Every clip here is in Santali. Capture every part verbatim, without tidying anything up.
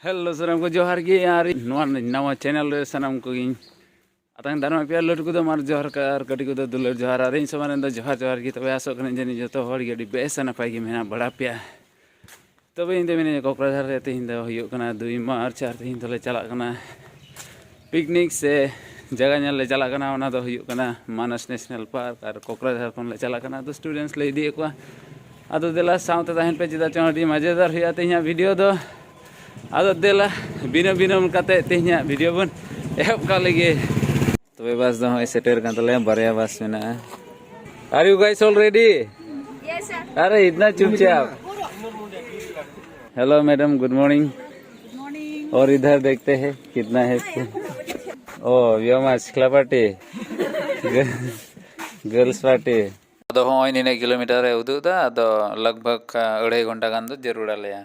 ᱦᱮᱞᱳ, ᱥᱟᱱᱟᱢ ᱠᱚ ᱡᱚᱦᱟᱨ ᱜᱮ᱾ ᱟᱨ ᱱᱚᱣᱟ ᱱᱟᱣᱟ ᱪᱮᱱᱮᱞ ᱨᱮ ᱥᱟᱱᱟᱢ ᱠᱚᱜᱮᱧ ᱟᱛᱟᱝ ᱫᱟᱨᱟᱢ ᱯᱮᱭᱟ᱾ ᱞᱟᱹᱴᱩ ᱠᱚᱫᱚ ᱢᱟᱨ ᱡᱚᱦᱟᱨ ᱟᱨ ᱠᱟᱹᱴᱤᱡ ᱠᱚᱫᱚ ᱫᱩᱞᱟᱹᱲ ᱡᱚᱦᱟᱨ᱾ ᱟᱨ ᱤᱧ ᱥᱚᱢᱟᱱ ᱨᱮᱱ ᱫᱚ ᱡᱚᱦᱟᱨ ᱡᱚᱦᱟᱨ ᱜᱮ᱾ ᱛᱚᱵᱮ ᱟᱥᱚᱜ ᱠᱟᱹᱱᱟᱹᱧ ᱡᱟᱹᱱᱤᱡ ᱡᱚᱛᱚ ᱦᱚᱲ ᱜᱮ ᱟᱹᱰᱤ ᱵᱮᱥ ᱟᱨ ᱱᱟᱯᱟᱭ ᱜᱮ ᱢᱮᱱᱟᱜ ᱵᱟᱲᱟ ᱯᱮᱭᱟ᱾ ᱛᱚᱵᱮ ᱤᱧ ᱫᱚ ᱢᱤᱱᱟᱹᱧᱟ ᱠᱚᱠᱨᱟᱡᱷᱟᱨ ᱨᱮ᱾ ᱛᱮᱦᱮᱧ ᱫᱚ ᱦᱩᱭᱩᱜ ᱠᱟᱱᱟ ᱫᱩᱭ ᱢᱟᱨᱪ, ᱟᱨ ᱛᱮᱦᱮᱧ ᱫᱚᱞᱮ ᱪᱟᱞᱟᱜ ᱠᱟᱱᱟ ᱯᱤᱠᱱᱤᱠ ᱥᱮ ᱡᱟᱭᱜᱟ ᱧᱮᱞ ᱞᱮ ᱪᱟᱞᱟᱜ ᱠᱟᱱᱟ᱾ ᱚᱱᱟ ᱫᱚ ᱦᱩᱭᱩᱜ ᱠᱟᱱᱟ ᱢᱟᱱᱟᱥ ᱱᱮᱥᱱᱟᱞ ᱯᱟᱨᱠ, ᱟᱨ ᱠᱚᱠᱨᱟᱡᱷᱟᱨ ᱠᱷᱚᱱ ᱞᱮ ᱪᱟᱞᱟᱜ ᱠᱟᱱᱟ᱾ ᱟᱫᱚ ᱥᱴᱩᱰᱮᱱᱴᱥ ᱞᱮ ᱤᱫᱤᱭᱮᱫ ᱠᱚᱣᱟ᱾ ᱟᱫᱚ ᱫᱮᱞᱟ ᱥᱟᱶᱛᱮ ᱛᱟᱦᱮᱱ ᱯᱮ, ᱪᱮᱫᱟᱜ ᱪᱚᱝ ᱟᱹᱰᱤ ᱢᱟᱡᱮᱫᱟᱨ ᱦᱩᱭᱩᱜᱼᱟ ᱛᱮᱦᱮᱧᱟᱜ ᱵᱷᱤᱰᱤᱭᱳ ᱫᱚ᱾ ᱟᱫᱚ ᱫᱮᱞᱟ ᱵᱤᱱᱟᱹ ᱵᱤᱱᱟᱹᱢ ᱠᱟᱛᱮ ᱛᱮᱦᱮᱧᱟᱜ ᱵᱷᱤᱰᱤᱭᱳ ᱵᱚᱱ ᱮᱦᱚᱵ ᱠᱟᱜ ᱞᱮᱜᱮ᱾ ᱛᱚᱵᱮ ᱵᱟᱥ ᱫᱚ ᱦᱚᱸᱜᱼᱚᱭ ᱥᱮᱴᱮᱨ ᱠᱟᱱ ᱛᱟᱞᱮᱭᱟ, ᱵᱟᱨᱭᱟ ᱵᱟᱥ ᱢᱮᱱᱟᱜᱼᱟ᱾ Are you guys all ready? Yes, sir. अरे इतना चुपचाप। Hello madam, good morning। Good morning। और इधर देखते हैं कितना है। ओ, व्योमास ᱠᱷᱮᱞᱟᱯᱟᱴᱤ, गर्ल्स पार्टी। ᱟᱫᱚ ᱦᱚᱸᱜᱼᱚᱭ ᱱᱤᱱᱟᱹᱜ ᱠᱤᱞᱳᱢᱤᱴᱟᱨ ᱮ ᱩᱫᱩᱜ ᱮᱫᱟ, ᱟᱫᱚ ᱞᱟᱜᱽ ᱵᱷᱟᱜᱽ ᱟᱹᱲᱟᱹᱭ ᱜᱷᱚᱱᱴᱟ ᱜᱟᱱ ᱫᱚ ᱡᱟᱹᱨᱩᱲ ᱟᱞᱮᱭᱟ᱾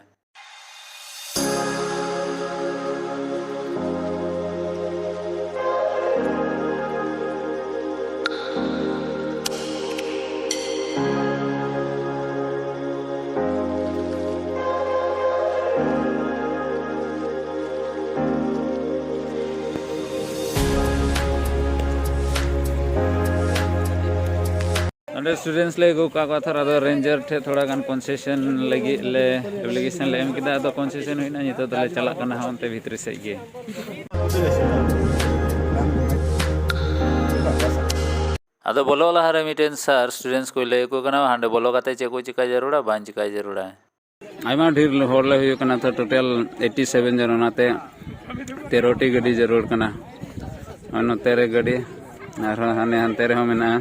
ᱱᱚᱰᱮ ᱥᱴᱩᱰᱮᱱᱴᱥ ᱞᱮ ᱟᱹᱜᱩ ᱟᱠᱟᱫ ᱠᱚᱣᱟ᱾ ᱛᱷᱚᱲᱟ ᱫᱚ ᱨᱮᱧᱡᱟᱨ ᱴᱷᱮᱱ ᱛᱷᱚᱲᱟ ᱜᱟᱱ ᱠᱚᱱᱥᱮᱥᱚᱱ ᱞᱟᱹᱜᱤᱫ ᱞᱮ ᱮᱯᱞᱤᱠᱮᱥᱚᱱ ᱞᱮ ᱮᱢ ᱠᱮᱫᱟ᱾ ᱟᱫᱚ ᱠᱚᱱᱥᱮᱥᱚᱱ ᱦᱩᱭᱱᱟ, ᱱᱤᱛᱚᱜ ᱫᱚᱞᱮ ᱪᱟᱞᱟᱜ ᱠᱟᱱᱟ ᱦᱟᱸᱜ ᱚᱱᱛᱮ ᱵᱷᱤᱛᱨᱤ ᱥᱮᱫ ᱜᱮ᱾ ᱟᱫᱚ ᱵᱚᱞᱚᱜ ᱞᱟᱦᱟᱨᱮ ᱢᱤᱫᱴᱮᱱ ᱥᱟᱨ ᱥᱴᱩᱰᱮᱱᱴᱥ ᱠᱚᱭ ᱞᱟᱹᱭ ᱟᱠᱚ ᱠᱟᱱᱟ, ᱦᱟᱸᱰᱮ ᱵᱚᱞᱚ ᱠᱟᱛᱮ ᱪᱮᱫ ᱠᱚ ᱪᱤᱠᱟᱹ ᱡᱟᱹᱨᱩᱲᱟ, ᱵᱟᱝ ᱪᱤᱠᱟᱹ ᱡᱟᱹᱨᱩᱲᱟ᱾ ᱟᱭᱢᱟ ᱰᱷᱮᱨ ᱦᱚᱲ ᱞᱮ ᱦᱩᱭᱩᱜ ᱠᱟᱱᱟ, ᱛᱚ ᱴᱳᱴᱟᱞ ᱮᱭᱤᱴᱤ ᱥᱮᱵᱷᱮᱱ ᱡᱚᱱ, ᱚᱱᱟᱛᱮ ᱛᱮᱨᱚᱴᱤ ᱜᱟᱹᱰᱤ ᱡᱟᱹᱨᱩᱲ ᱠᱟᱱᱟ᱾ ᱟᱨ ᱱᱚᱛᱮ ᱨᱮ ᱜᱟᱹᱰᱤ, ᱟᱨᱦᱚᱸ ᱦᱟᱱᱮ ᱦᱟᱱᱛᱮ ᱨᱮᱦᱚᱸ ᱢᱮᱱᱟᱜᱼᱟ᱾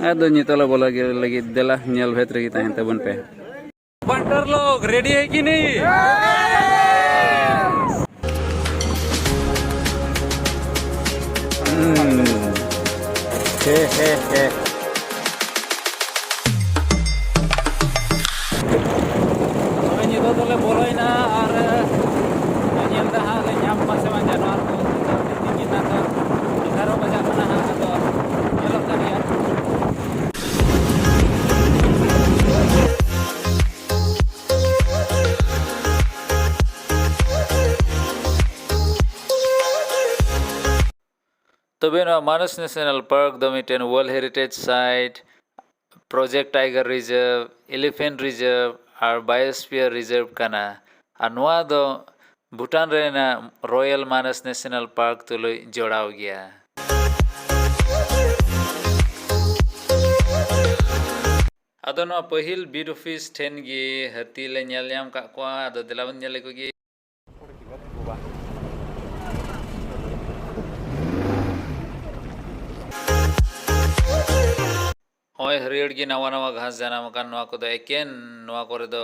ᱟᱫᱚ ᱱᱤᱛᱚᱜ ᱞᱮ ᱵᱚᱞᱚ ᱜᱮ ᱞᱟᱹᱜᱤᱫ, ᱫᱮᱞᱟ ᱧᱮᱞ ᱵᱷᱮᱫ ᱨᱮᱜᱮ ᱛᱟᱦᱮᱱ ᱛᱟᱵᱚᱱ ᱯᱮ᱾ बंटर लोग रेडी है कि नहीं? हम्म। हे, हे, हे। ᱛᱚᱵᱮ ᱱᱤᱛᱚᱜ ᱫᱚᱞᱮ ᱵᱚᱞᱚᱭᱮᱱᱟ ᱟᱨ ᱧᱮᱞ ᱫᱟ ᱦᱟᱸᱜ ᱞᱮ ᱧᱟᱢ ᱠᱚᱣᱟ ᱥᱮ ᱵᱟᱝ ᱡᱟᱱᱣᱟᱨ ᱠᱚ᱾ ᱛᱤᱠᱤᱱ ᱱᱟᱜ ᱫᱚ ᱮᱜᱟᱨᱚ ᱵᱟᱡᱟᱜ ᱠᱟᱱᱟ ᱦᱟᱸᱜ, ᱟᱫᱚ ᱧᱮᱞᱚᱜ ᱠᱟᱱ ᱜᱮᱭᱟ᱾ ᱛᱚᱵᱮ ᱱᱚᱣᱟ ᱢᱟᱱᱟᱥ ᱱᱮᱥᱱᱟᱞ ᱯᱟᱨᱠ ᱫᱚ ᱢᱤᱫᱴᱮᱱ World Heritage Site, Project Tiger Reserve, Elephant Reserve ᱟᱨ Biosphere Reserve ᱠᱟᱱᱟ᱾ ᱟᱨ ᱱᱚᱣᱟ ᱫᱚ ᱵᱷᱩᱴᱟᱱ ᱨᱮᱱᱟᱜ ᱨᱚᱭᱮᱞ ᱢᱟᱱᱟᱥ ᱱᱮᱥᱱᱟᱞ ᱯᱟᱨᱠ ᱛᱩᱞᱩᱡ ᱡᱚᱲᱟᱣ ᱜᱮᱭᱟ᱾ ᱟᱫᱚ ᱱᱚᱣᱟ ᱯᱟᱹᱦᱤᱞ ᱵᱤᱴ ᱚᱯᱷᱤᱥ ᱴᱷᱮᱱ ᱜᱮ ᱦᱟᱹᱛᱤ ᱞᱮ ᱧᱮᱞ ᱧᱟᱢ ᱠᱟᱜ ᱠᱚᱣᱟ᱾ ᱟᱫᱚ ᱫᱮᱞᱟ ᱵᱚᱱ ᱧᱮᱞ ᱞᱮᱠᱚ ᱜᱮ᱾ ᱱᱚᱜᱼᱚᱭ ᱦᱟᱹᱨᱭᱟᱹᱲ ᱜᱮ ᱱᱟᱣᱟ ᱱᱟᱣᱟ ᱜᱷᱟᱥ ᱡᱟᱱᱟᱢ ᱟᱠᱟᱱ, ᱱᱚᱣᱟ ᱠᱚᱫᱚ ᱮᱠᱮᱱ ᱱᱚᱣᱟ ᱠᱚᱨᱮ ᱫᱚ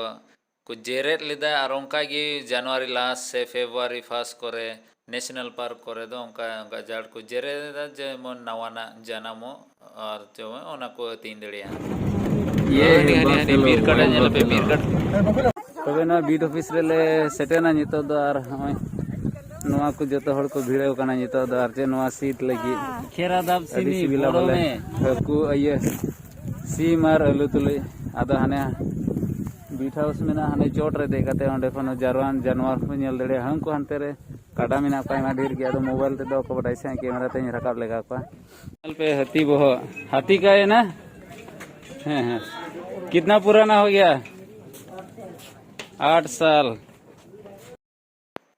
ᱠᱚ ᱡᱮᱨᱮᱫ ᱞᱮᱫᱟ᱾ ᱟᱨ ᱚᱱᱠᱟ ᱜᱮ ᱡᱟᱱᱩᱣᱟᱨᱤ ᱞᱟᱥᱴ ᱥᱮ ᱯᱷᱮᱵᱽᱨᱩᱣᱟᱨᱤ ᱯᱷᱟᱥᱴ ᱠᱚᱨᱮ ᱱᱮᱥᱱᱟᱞ ᱯᱟᱨᱠ ᱠᱚᱨᱮ ᱫᱚ ᱚᱱᱠᱟ ᱜᱟᱡᱟᱲ ᱠᱚ ᱡᱮᱨᱮᱫ ᱮᱫᱟ, ᱡᱮᱢᱚᱱ ᱱᱟᱣᱟᱱᱟᱜ ᱡᱟᱱᱟᱢᱚᱜ ᱟᱨ ᱡᱮᱢᱚᱱ ᱚᱱᱟ ᱠᱚ ᱟᱹᱛᱤᱧ ᱫᱟᱲᱮᱭᱟᱜᱼᱟ᱾ ᱤᱭᱟᱹ ᱦᱟᱹᱱᱤ, ᱦᱟᱹᱱᱤ, ᱵᱤᱨ ᱠᱟᱰᱟ ᱧᱮᱞ ᱯᱮ, ᱵᱤᱨ ᱠᱟᱰᱟ᱾ ᱛᱚᱵᱮ ᱱᱚᱣᱟ ᱵᱤᱴ ᱚᱯᱷᱤᱥ ᱨᱮᱞᱮ ᱥᱮᱴᱮᱨᱱᱟ ᱱᱤᱛᱚᱜ ᱫᱚ, ᱟᱨ ᱱᱚᱜᱼᱚᱭ ᱱᱚᱣᱟ ᱠᱚ ᱡᱚᱛᱚ ᱦᱚᱲ ᱠᱚ ᱵᱷᱤᱲᱟᱹᱣ ᱠᱟᱱᱟ ᱱᱤᱛᱚᱜ ᱫᱚ, ᱟᱨ ᱪᱮᱫ ᱱᱚᱣᱟ ᱥᱤᱴ ᱞᱟᱹᱜᱤᱫ᱾ ᱠᱷᱮᱨᱟ ᱫᱟᱵ ᱟᱹᱰᱤ ᱥᱤᱢᱤ ᱥᱤᱵᱤᱞᱟ ᱵᱚᱲᱚ ᱵᱚᱞᱮ᱾ ᱢᱮ᱾ ᱦᱟᱹᱠᱩ ᱤᱭᱟᱹ ᱥᱤᱢ ᱟᱨ ᱟᱹᱞᱩ ᱛᱩᱞᱩᱡ᱾ ᱟᱫᱚ ᱦᱟᱱᱮ ᱵᱤᱴ ᱦᱟᱣᱩᱥ ᱢᱮᱱᱟᱜᱼᱟ, ᱦᱟᱱᱮ ᱪᱚᱴ ᱨᱮ ᱫᱮᱡ ᱠᱟᱛᱮ ᱚᱸᱰᱮ ᱠᱷᱚᱱ ᱡᱟᱨᱣᱟᱱ ᱡᱟᱱᱣᱟᱨ ᱠᱚ ᱧᱮᱞ ᱫᱟᱲᱮᱭᱟᱜᱼᱟ᱾ ᱦᱟᱹᱱᱠᱩ ᱦᱟᱱᱛᱮ ᱨᱮ ᱠᱟᱰᱟ ᱢᱮᱱᱟᱜ ᱠᱚᱣᱟ ᱟᱭᱢᱟ ᱰᱷᱮᱨ ᱜᱮ, ᱟᱫᱚ ᱢᱳᱵᱟᱭᱤᱞ ᱛᱮᱫᱚ ᱚᱠᱚ ᱵᱟᱰᱟᱭ ᱥᱮ ᱠᱮᱢᱮᱨᱟ ᱛᱮᱧ ᱨᱟᱠᱟᱵ ᱞᱮᱜᱟ ᱠᱚᱣᱟ᱾ ᱧᱮᱞ ᱯᱮ ᱦᱟᱹᱛᱤ ᱵᱚᱦᱚᱜ, ᱦᱟᱹᱛᱤ ᱠᱟᱭ ᱮᱱᱟ᱾ ᱦᱮᱸ, ᱦᱮᱸ᱾ कितना पुराना हो गया? आठ साल।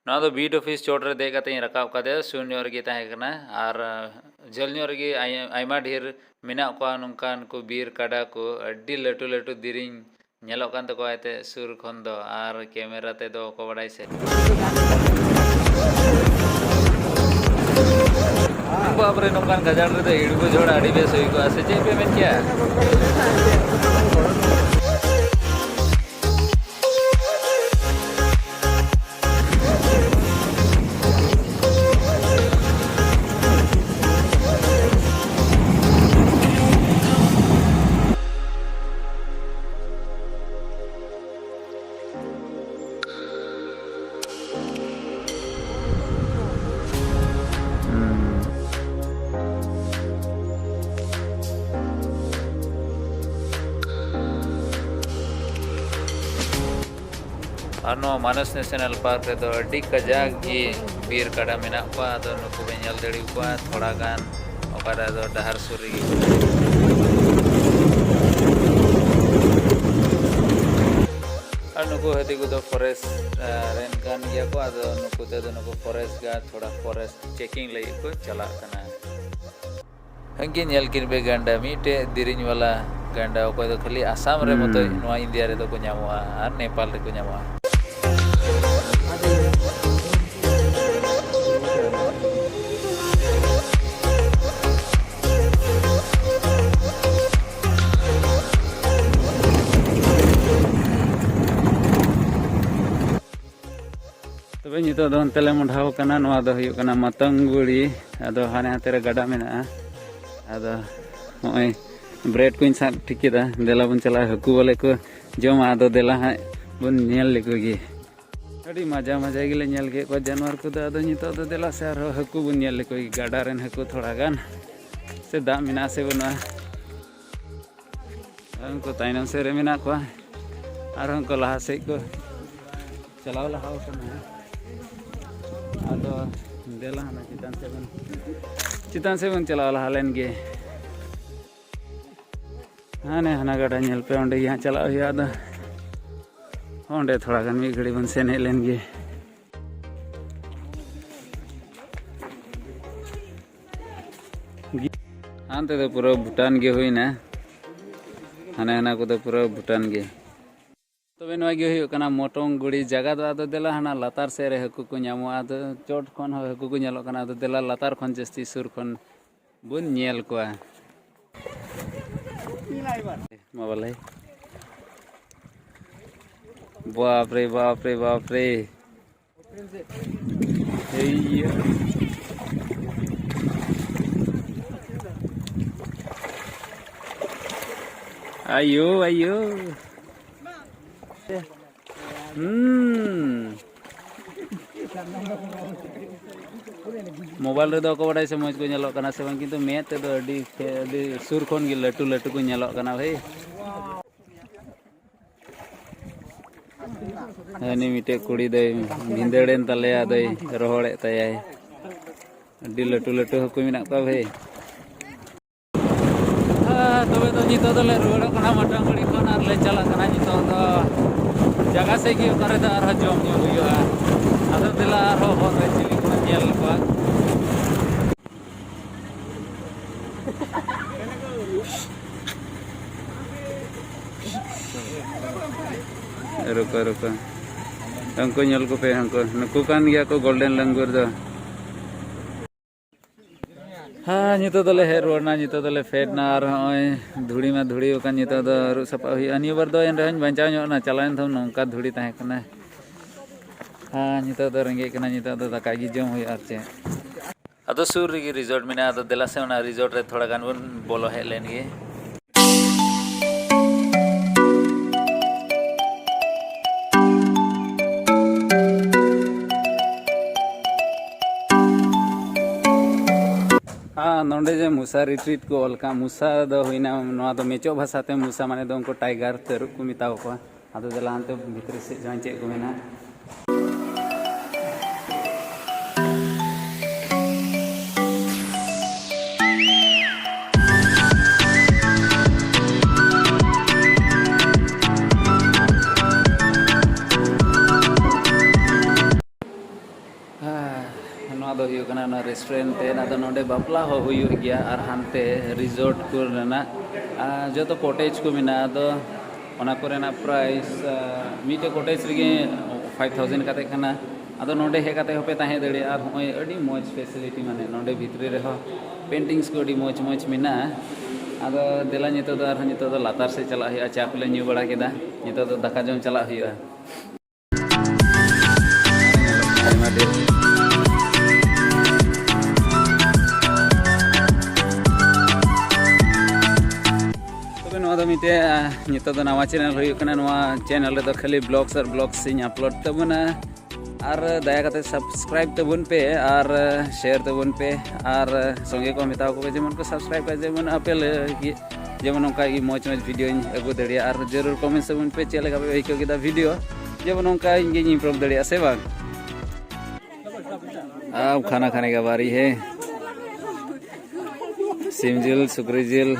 ᱱᱚᱣᱟ ᱫᱚ ᱵᱤᱴ ᱚᱯᱷᱤᱥ ᱪᱚᱴ ᱨᱮ ᱫᱮᱡ ᱠᱟᱛᱮ ᱤᱧ ᱨᱟᱠᱟᱵ ᱠᱟᱫᱮᱭᱟ, ᱥᱩᱨ ᱧᱚᱜ ᱨᱮᱜᱮ ᱛᱟᱦᱮᱸ ᱠᱟᱱᱟ᱾ ᱟᱨ, ᱟᱸ, ᱡᱷᱟᱹᱞ ᱧᱚᱜ ᱨᱮᱜᱮ ᱟᱭ-, ᱟᱭᱢᱟ ᱰᱷᱮᱨ ᱢᱮᱱᱟᱜ ᱠᱚᱣᱟ ᱱᱚᱝᱠᱟᱱ ᱠᱚ ᱵᱤᱨ ᱠᱟᱰᱟ ᱠᱚ, ᱟᱹᱰᱤ ᱞᱟᱹᱴᱩ ᱞᱟᱹᱴᱩ ᱫᱮᱨᱮᱧ ᱧᱮᱞᱚᱜ ᱠᱟᱱ ᱛᱟᱠᱚᱣᱟ ᱮᱱᱛᱮᱫ ᱥᱩᱨ ᱠᱷᱚᱱ ᱫᱚ, ᱟᱨ ᱠᱮᱢᱮᱨᱟ ᱛᱮᱫᱚ ᱚᱠᱚ ᱵᱟᱰᱟᱭ ᱥᱮ᱾ ᱵᱟᱯᱨᱮ, ᱱᱚᱝᱠᱟᱱ ᱜᱟᱡᱟᱲ ᱨᱮᱫᱚ ᱤᱲᱜᱩ ᱡᱷᱚᱲ ᱟᱹᱰᱤ ᱵᱮᱥ ᱦᱩᱭ ᱠᱚᱜᱼᱟ, ᱥᱮ ᱪᱮᱫ ᱯᱮ ᱢᱮᱱ ᱠᱮᱭᱟ? ᱟᱨ ᱱᱚᱣᱟ ᱢᱟᱱᱚᱥ ᱱᱮᱥᱱᱟᱞ ᱯᱟᱨᱠ ᱨᱮᱫᱚ ᱟᱹᱰᱤ ᱠᱟᱡᱟᱠ ᱜᱮ ᱵᱤᱨ ᱠᱟᱰᱟ ᱢᱮᱱᱟᱜ ᱠᱚᱣᱟ᱾ ᱟᱫᱚ ᱱᱩᱠᱩ ᱵᱮᱱ ᱧᱮᱞ ᱫᱟᱲᱮᱭᱟᱠᱚᱣᱟ ᱛᱷᱚᱲᱟ ᱜᱟᱱ, ᱚᱠᱟᱨᱮ ᱟᱫᱚ ᱰᱟᱦᱟᱨ ᱥᱩᱨ ᱨᱮᱜᱮ᱾ ᱟᱨ ᱱᱩᱠᱩ ᱦᱟᱹᱛᱤ ᱠᱚᱫᱚ ᱯᱷᱚᱨᱮᱥᱴ ᱨᱮᱱ ᱠᱟᱱ ᱜᱮᱭᱟ ᱠᱚ᱾ ᱟᱫᱚ ᱱᱩᱠᱩ ᱛᱮᱫᱚ ᱱᱩᱠᱩ ᱯᱷᱚᱨᱮᱥᱴ ᱜᱟᱨᱰ ᱛᱷᱚᱲᱟ ᱯᱷᱚᱨᱮᱥᱴ ᱪᱮᱠᱤᱝ ᱞᱟᱹᱜᱤᱫ ᱠᱚ ᱪᱟᱞᱟᱜ ᱠᱟᱱᱟ᱾ ᱦᱟᱹᱱᱠᱤᱱ ᱧᱮᱞ ᱠᱤᱱ ᱯᱮ ᱜᱟᱱᱰᱟ, ᱢᱤᱫᱴᱮᱡ ᱫᱮᱨᱮᱧ ᱵᱟᱞᱟ ᱜᱟᱱᱰᱟ, ᱚᱠᱚᱭ ᱫᱚ ᱠᱷᱟᱹᱞᱤ ᱟᱥᱟᱢ ᱨᱮ ᱢᱚᱛᱚᱡ ᱦᱩᱸ᱾ ᱱᱚᱣᱟ ᱤᱱᱰᱤᱭᱟ ᱨᱮᱫᱚ ᱠᱚ ᱧᱟᱢᱚᱜᱼᱟ ᱟᱨ ᱱᱮᱯᱟᱞ ᱨᱮᱠᱚ ᱧᱟᱢᱚᱜᱼᱟ᱾ ᱛᱚᱵᱮ ᱱᱤᱛᱚᱜ ᱫᱚ ᱚᱱᱛᱮ ᱞᱮ ᱢᱚᱰᱷᱟᱣ ᱠᱟᱱᱟ᱾ ᱱᱚᱣᱟ ᱫᱚ ᱦᱩᱭᱩᱜ ᱠᱟᱱᱟ ᱢᱟᱛᱚᱝᱜᱩᱲᱤ᱾ ᱟᱫᱚ ᱦᱟᱱᱮ ᱦᱟᱱᱛᱮ ᱨᱮ ᱜᱟᱰᱟ ᱢᱮᱱᱟᱜᱼᱟ᱾ ᱟᱫᱚ ᱱᱚᱜᱼᱚᱭ ᱵᱨᱮᱰ ᱠᱚᱧ ᱥᱟᱵ ᱴᱷᱤᱠ ᱠᱮᱫᱟ᱾ ᱫᱮᱞᱟ ᱵᱚᱱ ᱪᱟᱞᱟᱜᱼᱟ, ᱦᱟᱹᱠᱩ ᱵᱚᱞᱮ ᱠᱚ ᱡᱚᱢᱟ᱾ ᱟᱫᱚ ᱫᱮᱞᱟ ᱦᱟᱸᱜ ᱵᱚᱱ ᱧᱮᱞ ᱞᱮᱠᱚ ᱜᱮ᱾ ᱟᱹᱰᱤ ᱢᱟᱡᱟ ᱢᱟᱡᱟ ᱜᱮᱞᱮ ᱧᱮᱞ ᱠᱮᱫ ᱠᱚᱣᱟ ᱡᱟᱱᱣᱟᱨ ᱠᱚᱫᱚ᱾ ᱟᱫᱚ ᱱᱤᱛᱚᱜ ᱫᱚ ᱫᱮᱞᱟ ᱥᱮ ᱟᱨᱦᱚᱸ ᱦᱟᱹᱠᱩ ᱵᱚᱱ ᱧᱮᱞ ᱞᱮᱠᱚ ᱜᱮ, ᱜᱟᱰᱟ ᱨᱮᱱ ᱦᱟᱹᱠᱩ ᱛᱷᱚᱲᱟ ᱜᱟᱱ, ᱥᱮ ᱫᱟᱜ ᱢᱮᱱᱟᱜᱼᱟ ᱥᱮ ᱵᱟᱹᱱᱩᱜᱼᱟ᱾ ᱩᱱᱠᱩ ᱛᱟᱭᱱᱚᱢ ᱥᱮᱫ ᱨᱮ ᱢᱮᱱᱟᱜ ᱠᱚᱣᱟ, ᱟᱨᱦᱚᱸ ᱩᱱᱠᱩ ᱞᱟᱦᱟ ᱥᱮᱫ ᱠᱚ ᱪᱟᱞᱟᱣ ᱞᱟᱦᱟ ᱟᱠᱟᱱᱟ᱾ ᱟᱫᱚ ᱫᱮᱞᱟ ᱦᱟᱱᱟ ᱪᱮᱛᱟᱱ ᱥᱮᱫ ᱵᱚᱱ, ᱪᱮᱛᱟᱱ ᱥᱮᱫ ᱵᱚᱱ ᱪᱟᱞᱟᱣ ᱞᱟᱦᱟ ᱞᱮᱱ ᱜᱮ᱾ ᱦᱟᱱᱮ ᱦᱟᱱᱟ ᱜᱟᱰᱟ ᱧᱮᱞ ᱯᱮ, ᱚᱸᱰᱮ ᱜᱮ ᱦᱟᱸᱜ ᱪᱟᱞᱟᱜ ᱦᱩᱭᱩᱜᱼᱟ᱾ ᱟᱫᱚ ᱚᱸᱰᱮ ᱛᱷᱚᱲᱟ ᱜᱟᱱ ᱢᱤᱫ ᱜᱷᱟᱹᱲᱤ ᱵᱚᱱ ᱥᱮᱱ ᱦᱮᱡ ᱞᱮᱱ ᱜᱮ᱾ ᱦᱟᱱᱛᱮ ᱫᱚ ᱯᱩᱨᱟᱹ ᱵᱷᱩᱴᱟᱱ ᱜᱮ ᱦᱩᱭᱱᱟ, ᱦᱟᱱᱮ ᱦᱟᱱᱟ ᱠᱚᱫᱚ ᱯᱩᱨᱟᱹ ᱵᱷᱩᱴᱟᱱ ᱜᱮ᱾ ᱛᱚᱵᱮ ᱱᱚᱣᱟ ᱜᱮ ᱦᱩᱭᱩᱜ ᱠᱟᱱᱟ ᱢᱚᱴᱚᱝ ᱜᱩᱲᱤ ᱡᱟᱭᱜᱟ ᱫᱚ᱾ ᱟᱫᱚ ᱫᱮᱞᱟ ᱦᱟᱱᱟ ᱞᱟᱛᱟᱨ ᱥᱮᱫ ᱨᱮ ᱦᱟᱹᱠᱩ ᱠᱚ ᱧᱟᱢᱚᱜᱼᱟ, ᱟᱫᱚ ᱪᱚᱴ ᱠᱷᱚᱱ ᱦᱚᱸ ᱦᱟᱹᱠᱩ ᱠᱚ ᱧᱮᱞᱚᱜ ᱠᱟᱱᱟ᱾ ᱟᱫᱚ ᱫᱮᱞᱟ ᱞᱟᱛᱟᱨ ᱠᱷᱚᱱ ᱡᱟᱹᱥᱛᱤ ᱥᱩᱨ ᱠᱷᱚᱱ ᱵᱚᱱ ᱧᱮᱞ ᱠᱚᱣᱟ᱾ ᱢᱟ ᱵᱟᱞᱮ᱾ ᱵᱟᱯ ᱨᱮ, ᱵᱟᱯ ᱨᱮ, ᱵᱟᱯ ᱨᱮ᱾ ᱮᱭ ᱭᱟ᱾ ᱟᱭᱳ, ᱟᱭᱳ᱾ ᱦᱩᱸ᱾ ᱢᱳᱵᱟᱭᱤᱞ ᱨᱮᱫᱚ ᱚᱠᱚᱭ ᱵᱟᱰᱟᱭ ᱥᱮ ᱢᱚᱡᱽ ᱠᱚ ᱧᱮᱞᱚᱜ ᱠᱟᱱᱟ ᱥᱮ ᱵᱟᱝ, ᱠᱤᱱᱛᱩ ᱢᱮᱫ ᱛᱮᱫᱚ ᱟᱹᱰᱤ, ᱟᱹᱰᱤ ᱥᱩᱨ ᱠᱷᱚᱱ ᱜᱮ ᱞᱟᱹᱴᱩ ᱞᱟᱹᱴᱩ ᱠᱚ ᱧᱮᱞᱚᱜ ᱠᱟᱱᱟ ᱵᱷᱟᱹᱭ᱾ ᱦᱟᱹᱱᱤ ᱢᱤᱫᱴᱮᱡ ᱠᱩᱲᱤ ᱫᱚᱭ ᱵᱷᱤᱸᱫᱟᱹᱲᱮᱱ ᱛᱟᱞᱮᱭᱟ, ᱟᱫᱚᱭ ᱨᱚᱦᱚᱲᱮᱫ ᱛᱟᱭᱟᱭ᱾ ᱟᱹᱰᱤ ᱞᱟᱹᱴᱩ ᱞᱟᱹᱴᱩ ᱦᱟᱹᱠᱩ ᱢᱮᱱᱟᱜ ᱠᱚᱣᱟ ᱵᱷᱟᱹᱭ᱾ ᱦᱮᱸ, ᱛᱚᱵᱮ ᱫᱚ ᱱᱤᱛᱚᱜ ᱫᱚᱞᱮ ᱨᱩᱣᱟᱹᱲᱚᱜ ᱠᱟᱱᱟ ᱢᱟᱴᱟᱝᱜᱟᱹᱲᱤ ᱠᱷᱚᱱ ᱟᱨ ᱞᱮ ᱪᱟᱞᱟᱜ ᱠᱟᱱᱟ ᱱᱤᱛᱚᱜ ᱫᱚ ᱡᱟᱭᱜᱟ ᱥᱮᱫ ᱜᱮ, ᱚᱠᱟ ᱨᱮᱫᱚ ᱟᱨᱦᱚᱸ ᱡᱚᱢ ᱧᱩ ᱦᱩᱭᱩᱜᱼᱟ᱾ ᱟᱫᱚ ᱫᱮᱞᱟ ᱟᱨᱦᱚᱸ ᱦᱚᱨ ᱨᱮ ᱪᱤᱞᱤ ᱠᱚᱵᱚᱱ ᱧᱮᱞ ᱠᱚᱣᱟ᱾ ᱨᱩᱠᱚ, ᱨᱩᱠᱚ᱾ ᱩᱱᱠᱩ ᱧᱮᱞ ᱠᱚᱯᱮ, ᱩᱱᱠᱩ, ᱱᱩᱠᱩ ᱠᱟᱱ ᱜᱮᱭᱟ ᱠᱚ golden langur ᱫᱚ᱾ ᱦᱮᱸ, ᱱᱤᱛᱚᱜ ᱫᱚᱞᱮ ᱦᱮᱡ ᱨᱩᱣᱟᱹᱲ ᱮᱱᱟ, ᱱᱤᱛᱚᱜ ᱫᱚᱞᱮ ᱯᱷᱮᱰ ᱮᱱᱟ᱾ ᱟᱨ ᱦᱚᱸᱜᱼᱚᱭ ᱫᱷᱩᱲᱤ ᱢᱟ ᱫᱷᱩᱲᱤ ᱟᱠᱟᱱ, ᱱᱤᱛᱚᱜ ᱫᱚ ᱟᱹᱨᱩᱵ ᱥᱟᱯᱷᱟ ᱦᱩᱭᱩᱜᱼᱟ᱾ ᱱᱤᱭᱟᱹ ᱵᱟᱨ ᱫᱚ ᱮᱱ ᱨᱮᱦᱚᱸᱧ ᱵᱟᱧᱪᱟᱣ ᱧᱚᱜ ᱮᱱᱟ, ᱪᱟᱞᱟᱣᱮᱱ ᱫᱷᱟᱣ ᱱᱚᱝᱠᱟ ᱫᱷᱩᱲᱤ ᱛᱟᱦᱮᱸ ᱠᱟᱱᱟ᱾ ᱦᱮᱸ, ᱱᱤᱛᱚᱜ ᱫᱚ ᱨᱮᱸᱜᱮᱡ ᱠᱟᱱᱟ, ᱱᱤᱛᱚᱜ ᱫᱚ ᱫᱟᱠᱟ ᱜᱮ ᱡᱚᱢ ᱦᱩᱭᱩᱜᱼᱟ ᱟᱨ ᱪᱮᱫ᱾ ᱟᱫᱚ ᱥᱩᱨ ᱨᱮᱜᱮ ᱨᱤᱡᱚᱨᱴ ᱢᱮᱱᱟᱜᱼᱟ, ᱟᱫᱚ ᱫᱮᱞᱟ ᱥᱮ ᱚᱱᱟ ᱨᱤᱡᱚᱨᱴ ᱨᱮ ᱛᱷᱚᱲᱟ ᱜᱟᱱ ᱵᱚᱱ ᱵᱚᱞᱚ ᱦᱮᱡ ᱞᱮᱱ ᱜᱮ᱾ ᱟᱨ ᱱᱚᱰᱮ ᱡᱮ ᱢᱩᱥᱟ ᱨᱤᱴᱨᱤᱴ ᱠᱚ ᱚᱞ ᱠᱟᱜ, ᱢᱩᱥᱟ ᱫᱚ ᱦᱩᱭᱱᱟ, ᱱᱚᱣᱟ ᱫᱚ ᱢᱮᱪᱚᱜ ᱵᱷᱟᱥᱟᱛᱮ ᱢᱩᱥᱟ ᱢᱟᱱᱮ ᱫᱚ ᱩᱱᱠᱩ ᱴᱟᱭᱜᱟᱨ, ᱛᱟᱹᱨᱩᱵ ᱠᱚ ᱢᱮᱛᱟ ᱠᱚᱣᱟ᱾ ᱟᱫᱚ ᱫᱮᱞᱟ ᱦᱟᱱᱛᱮ ᱵᱷᱤᱛᱨᱤ ᱥᱮᱫ ᱡᱟᱦᱟᱸ ᱪᱮᱫ ᱠᱚ ᱢᱮᱱᱟᱜ᱾ ᱦᱮᱸ, ᱱᱚᱣᱟ ᱫᱚ ᱦᱩᱭᱩᱜ ᱠᱟᱱᱟ ᱚᱱᱟ ᱨᱮᱥᱴᱩᱨᱮᱱᱴ ᱛᱮ᱾ ᱟᱫᱚ ᱱᱚᱰᱮ ᱵᱟᱯᱞᱟ ᱦᱚᱸ ᱦᱩᱭᱩᱜ ᱜᱮᱭᱟ ᱟᱨ ᱦᱟᱱᱛᱮ ᱨᱤᱡᱚᱨᱴ ᱠᱚ ᱨᱮᱱᱟᱜ, ᱟᱨ ᱡᱚᱛᱚ ᱠᱚᱴᱮᱡᱽ ᱠᱚ ᱢᱮᱱᱟᱜᱼᱟ᱾ ᱟᱫᱚ ᱚᱱᱟ ᱠᱚᱨᱮᱱᱟᱜ ᱯᱨᱟᱭᱤᱥ, ᱟᱨ ᱢᱤᱫᱴᱮᱡ ᱠᱚᱴᱮᱡᱽ ᱨᱮᱜᱮ ᱯᱷᱟᱭᱤᱵᱷ ᱛᱷᱟᱣᱡᱮᱱᱰ ᱠᱟᱛᱮ ᱠᱟᱱᱟ᱾ ᱟᱫᱚ ᱱᱚᱰᱮ ᱦᱮᱡ ᱠᱟᱛᱮ ᱦᱚᱸᱯᱮ ᱛᱟᱦᱮᱸ ᱫᱟᱲᱮᱭᱟᱜᱼᱟ᱾ ᱟᱨ ᱦᱚᱸᱜᱼᱚᱭ ᱟᱹᱰᱤ ᱢᱚᱡᱽ ᱯᱷᱮᱥᱤᱞᱤᱴᱤ, ᱢᱟᱱᱮ ᱱᱚᱰᱮ ᱵᱷᱤᱛᱨᱤ ᱨᱮᱦᱚᱸ ᱯᱮᱱᱴᱤᱝᱥ ᱠᱚ ᱟᱹᱰᱤ ᱢᱚᱡᱽ ᱢᱚᱡᱽ ᱢᱮᱱᱟᱜᱼᱟ᱾ ᱟᱫᱚ ᱫᱮᱞᱟ ᱱᱤᱛᱚᱜ ᱫᱚ ᱟᱨᱦᱚᱸ ᱱᱤᱛᱚᱜ ᱫᱚ ᱞᱟᱛᱟᱨ ᱥᱮᱫ ᱪᱟᱞᱟᱜ ᱦᱩᱭᱩᱜᱼᱟ᱾ ᱪᱟ ᱠᱚᱞᱮ ᱧᱩ ᱵᱟᱲᱟ ᱠᱮᱫᱟ, ᱱᱤᱛᱚᱜ ᱫᱚ ᱫᱟᱠᱟ ᱡᱚᱢ ᱪᱟᱞᱟᱜ ᱦᱩᱭᱩᱜᱼᱟ᱾ ᱟᱭᱢᱟ ᱰᱷᱮᱨ᱾ ᱛᱚᱵᱮ ᱱᱚᱣᱟ ᱫᱚ ᱢᱤᱫᱴᱮᱡ, ᱟᱸ, ᱱᱤᱛᱚᱜ ᱫᱚ ᱱᱟᱣᱟ ᱪᱮᱱᱮᱞ ᱦᱩᱭᱩᱜ ᱠᱟᱱᱟ᱾ ᱱᱚᱣᱟ ᱪᱮᱱᱮᱞ ᱨᱮᱫᱚ ᱠᱷᱟᱹᱞᱤ ᱵᱞᱚᱜᱥ ᱟᱨ ᱵᱞᱚᱜᱥ ᱤᱧ ᱟᱯᱞᱳᱰ ᱛᱟᱵᱚᱱᱟ᱾ ᱟᱨ ᱫᱟᱭᱟ ᱠᱟᱛᱮ ᱥᱟᱵᱥᱠᱨᱟᱭᱤᱵ ᱛᱟᱵᱚᱱ ᱯᱮ ᱟᱨ ᱥᱮᱭᱟᱨ ᱛᱟᱵᱚᱱ ᱯᱮ ᱟᱨ ᱥᱚᱸᱜᱮ ᱠᱚ ᱢᱮᱛᱟ ᱠᱚ ᱯᱮ ᱡᱮᱢᱚᱱ ᱠᱚ ᱥᱟᱵᱥᱠᱨᱟᱭᱤᱵ ᱠᱟᱜᱼᱟ, ᱡᱮᱢᱚᱱ ᱟᱯᱮ ᱞᱟᱹᱜᱤᱫ ᱡᱮᱢᱚᱱ ᱚᱱᱠᱟ ᱜᱮ ᱢᱚᱡᱽ ᱢᱚᱡᱽ ᱵᱷᱤᱰᱤᱭᱳᱧ ᱟᱹᱜᱩ ᱫᱟᱲᱮᱭᱟᱜᱼᱟ᱾ ᱟᱨ ᱡᱟᱹᱨᱩᱲ ᱠᱚᱢᱮᱱᱴ ᱛᱟᱵᱚᱱ ᱯᱮ ᱪᱮᱫ ᱞᱮᱠᱟ ᱯᱮ ᱟᱹᱭᱠᱟᱹᱣ ᱠᱮᱫᱟ ᱵᱷᱤᱰᱤᱭᱳ᱾ ᱡᱮᱢᱚᱱ ᱱᱚᱝᱠᱟ ᱤᱧ ᱜᱤᱧ improve ᱫᱟᱲᱮᱭᱟᱜᱼᱟ, ᱥᱮ ᱵᱟᱝ? ᱟᱵ ᱠᱷᱟᱱᱟ ᱠᱷᱟᱱᱮ ᱠᱟ ᱵᱟᱨᱤ ᱦᱮ᱾ ᱥᱤᱢ ᱡᱤᱞ, ᱥᱩᱠᱨᱤ ᱡᱤᱞ᱾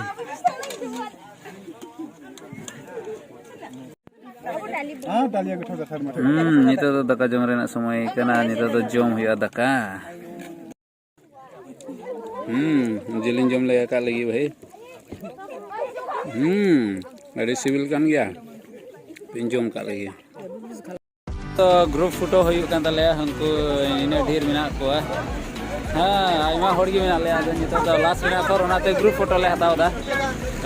ᱦᱩᱸ, ᱱᱤᱛᱚᱜ ᱫᱚ ᱫᱟᱠᱟ ᱡᱚᱢ ᱨᱮᱱᱟᱜ ᱥᱚᱢᱚᱭ ᱠᱟᱱᱟ᱾ ᱱᱤᱛᱚᱜ ᱫᱚ ᱡᱚᱢ ᱦᱩᱭᱩᱜᱼᱟ ᱫᱟᱠᱟ᱾ ᱦᱩᱸ, ᱡᱤᱞᱤᱧ ᱡᱚᱢ ᱞᱮᱜᱟ ᱠᱟᱜ ᱞᱮᱜᱮ ᱵᱷᱟᱹᱭ᱾ ᱦᱩᱸ, ᱟᱹᱰᱤ ᱥᱤᱵᱤᱞ ᱠᱟᱱ ᱜᱮᱭᱟ᱾ ᱤᱧ ᱡᱚᱢ ᱠᱟᱜ ᱞᱮᱜᱮ᱾ ᱛᱚ group photo ᱦᱩᱭᱩᱜ ᱠᱟᱱ ᱛᱟᱞᱮᱭᱟ, ᱩᱱᱠᱩ ᱤᱱᱟᱹᱜ ᱰᱷᱮᱨ ᱢᱮᱱᱟᱜ ᱠᱚᱣᱟ᱾ ᱦᱮᱸ, ᱟᱭᱢᱟ ᱦᱚᱲ ᱜᱮ ᱢᱮᱱᱟᱜ ᱞᱮᱭᱟ᱾ ᱟᱫᱚ ᱱᱤᱛᱚᱜ ᱫᱚ last ᱢᱮᱱᱟᱜ ᱠᱚᱣᱟ, ᱚᱱᱟᱛᱮ group photo ᱞᱮ ᱦᱟᱛᱟᱣ ᱮᱫᱟ᱾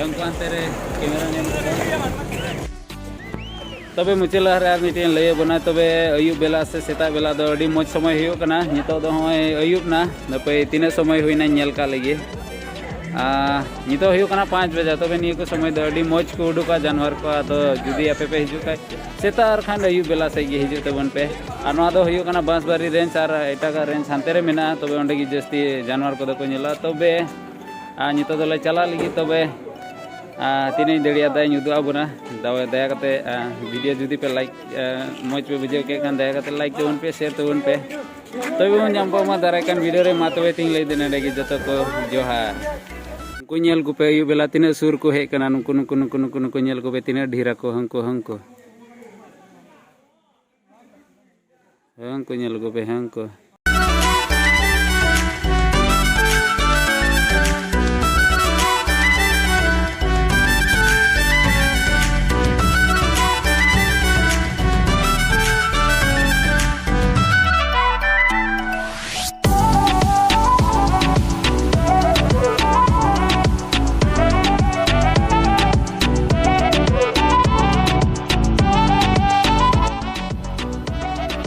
ᱩᱱᱠᱩ ᱦᱟᱱᱛᱮ ᱨᱮ camera man ᱠᱚ᱾ ᱛᱚᱵᱮ ᱢᱩᱪᱟᱹᱫ ᱞᱟᱦᱟ ᱨᱮ ᱟᱨ ᱢᱤᱫᱴᱮᱱ ᱞᱟᱹᱭ ᱟᱵᱚᱱᱟ, ᱛᱚᱵᱮ ᱟᱹᱭᱩᱵ ᱵᱮᱞᱟ ᱥᱮ ᱥᱮᱛᱟᱜ ᱵᱮᱞᱟ ᱫᱚ ᱟᱹᱰᱤ ᱢᱚᱡᱽ ᱥᱚᱢᱚᱭ ᱦᱩᱭᱩᱜ ᱠᱟᱱᱟ᱾ ᱱᱤᱛᱚᱜ ᱫᱚ ᱱᱚᱜᱼᱚᱭ ᱟᱹᱭᱩᱵ ᱱᱟ, ᱱᱟᱯᱟᱭ ᱛᱤᱱᱟᱹᱜ ᱥᱚᱢᱚᱭ ᱦᱩᱭᱱᱟ ᱧᱮᱞ ᱠᱟᱜ ᱞᱮᱜᱮ᱾ ᱟᱨ ᱱᱤᱛᱚᱜ ᱦᱩᱭᱩᱜ ᱠᱟᱱᱟ ᱯᱟᱸᱪ ᱵᱟᱡᱟ᱾ ᱛᱚᱵᱮ ᱱᱤᱭᱟᱹ ᱠᱚ ᱥᱚᱢᱚᱭ ᱫᱚ ᱟᱹᱰᱤ ᱢᱚᱡᱽ ᱠᱚ ᱩᱰᱩᱠᱟ ᱡᱟᱱᱣᱟᱨ ᱠᱚ᱾ ᱟᱫᱚ ᱡᱩᱫᱤ ᱟᱯᱮ ᱯᱮ ᱦᱤᱡᱩᱜ ᱠᱷᱟᱡ ᱥᱮᱛᱟᱜ ᱟᱨ ᱠᱷᱟᱱ ᱟᱹᱭᱩᱵ ᱵᱮᱞᱟ ᱥᱮᱫ ᱜᱮ ᱦᱤᱡᱩᱜ ᱛᱟᱵᱚᱱ ᱯᱮ᱾ ᱟᱨ ᱱᱚᱣᱟ ᱫᱚ ᱦᱩᱭᱩᱜ ᱠᱟᱱᱟ ᱵᱟᱸᱥᱵᱟᱨᱤ ᱨᱮᱧᱡᱽ, ᱟᱨ ᱮᱴᱟᱜᱟᱜ ᱨᱮᱧᱡᱽ ᱦᱟᱱᱛᱮ ᱨᱮ ᱢᱮᱱᱟᱜᱼᱟ᱾ ᱛᱚᱵᱮ ᱚᱸᱰᱮ ᱜᱮ ᱡᱟᱹᱥᱛᱤ ᱡᱟᱱᱣᱟᱨ ᱠᱚᱫᱚ ᱠᱚ ᱧᱮᱞᱚᱜᱼᱟ᱾ ᱛᱚᱵᱮ ᱟᱨ ᱱᱤᱛᱚᱜ ᱫᱚᱞᱮ ᱪᱟᱞᱟᱜ ᱞᱟᱹᱜᱤᱫ᱾ ᱛᱚᱵᱮ ᱟᱨ ᱛᱤᱱᱟᱹᱜ ᱤᱧ ᱫᱟᱲᱮᱭᱟᱜᱼᱟ ᱫᱟᱧ ᱩᱫᱩᱜ ᱟᱵᱚᱱᱟ᱾ ᱫᱟᱣ-, ᱫᱟᱭᱟ ᱠᱟᱛᱮ, ᱟᱨ video ᱡᱩᱫᱤ ᱯᱮ like, ᱟᱨ ᱢᱚᱡᱽ ᱯᱮ ᱵᱩᱡᱷᱟᱹᱣ ᱠᱮᱫ ᱠᱷᱟᱱ ᱫᱟᱭᱟ ᱠᱟᱛᱮ like ᱛᱟᱵᱚᱱ ᱯᱮ, share ᱛᱟᱵᱚᱱ ᱯᱮ᱾ ᱛᱚᱵᱮ ᱵᱚᱱ ᱧᱟᱯᱟᱢᱟ ᱫᱟᱨᱟᱭ ᱠᱟᱱ video ᱨᱮ᱾ ᱢᱟ ᱛᱚᱵᱮ ᱛᱤᱧ ᱞᱟᱹᱭ ᱫᱟ ᱱᱚᱰᱮ ᱜᱮ ᱡᱚᱛᱚ ᱠᱚ ᱡᱚᱦᱟᱨ᱾ ᱩᱱᱠᱩ ᱧᱮᱞ ᱠᱚᱯᱮ ᱟᱹᱭᱩᱵ ᱵᱮᱞᱟ ᱛᱤᱱᱟᱹᱜ ᱥᱩᱨ ᱠᱚ ᱦᱮᱡ ᱠᱟᱱᱟ᱾ ᱱᱩᱠᱩ, ᱱᱩᱠᱩ, ᱱᱩᱠᱩ, ᱱᱩᱠᱩ, ᱱᱩᱠᱩ ᱧᱮᱞ ᱠᱚᱯᱮ ᱛᱤᱱᱟᱹᱜ ᱰᱷᱮᱨ ᱟᱠᱚ᱾ ᱦᱟᱹᱱᱠᱩ, ᱦᱟᱹᱱᱠᱩ, ᱦᱟᱹᱱᱠᱩ ᱧᱮᱞ ᱠᱚᱯᱮ, ᱦᱟᱹᱱᱠᱩ᱾